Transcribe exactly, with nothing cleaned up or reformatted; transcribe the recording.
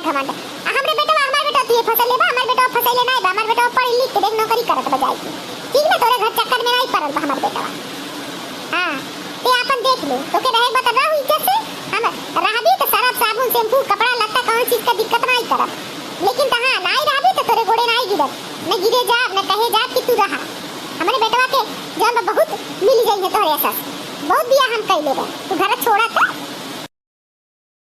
घमंड। आ हमरे बेटवा, हमार बेटवा तू ये फसैले बा, हमार बेटवा फसैले नाई बा, हमार बेटवा पढ़ लिख के देख नौकरी करत बा जाए के। ठीक ना, तोरे घर चक्कर में नाई पड़ल बा हमार बेटवा। हाँ, ते आपन देख ले, तोके रहे बता रहू इज्जत से। हम रहबी तो सरफ साबुन शैम्पू कपड़ा लत्ता कौन चीज का दिक्कत नाई करब, लेकिन त हाँ नाई रहबी तो तोरे गोड़े नाई गिरब, न गिरे जाब न कहे जाब कि तू रहा। हमरे बेटवा के जौन बा बहुत मिल जाइए तोहरे ऐसा, बहुत बिया हम कई लेबे। तू घर छोड़ा तो